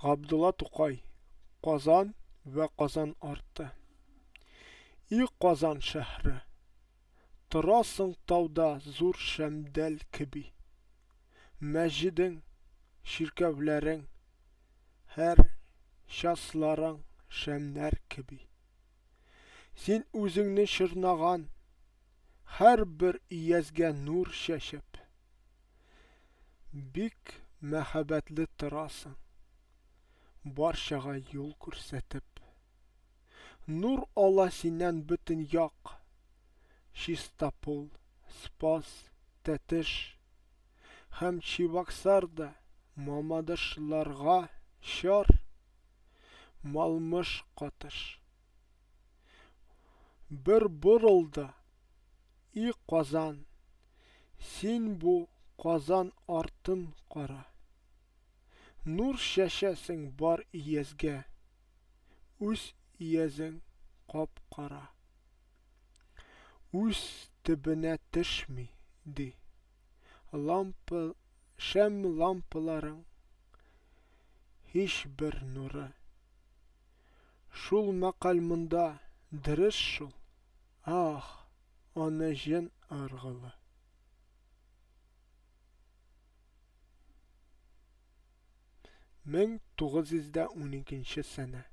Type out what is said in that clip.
Габдулла Тукай. Казан вә Казан арты. И Казан шәһре! Торасың тауда зур шәмдәл кеби. Мәсҗидең, чиркәүләрең, һәр часларың шәмнәр кеби. Син үзеңне чорнаган һәрбер өязгә нур чәчеп, бик мәһабәтле торасың, барчага юл күрсәтеп. Нур ала синнән бөтен як, Чистапул, Спас, Тәтеш һәм Чебоксар да Мамадышларга чар, Малмыж катыш. Бер борыл да, и Казан, син бу Казан артын кара. Нур чәчәсең бар өязгә, үз өязең кап-кара. Үз төбенә төшми, ди. Лампа, шәм лампаларың һичбер нуры. Шул мәкаль монда дөрес шул, ах, аны җен ыргылы. 1912 сәнә.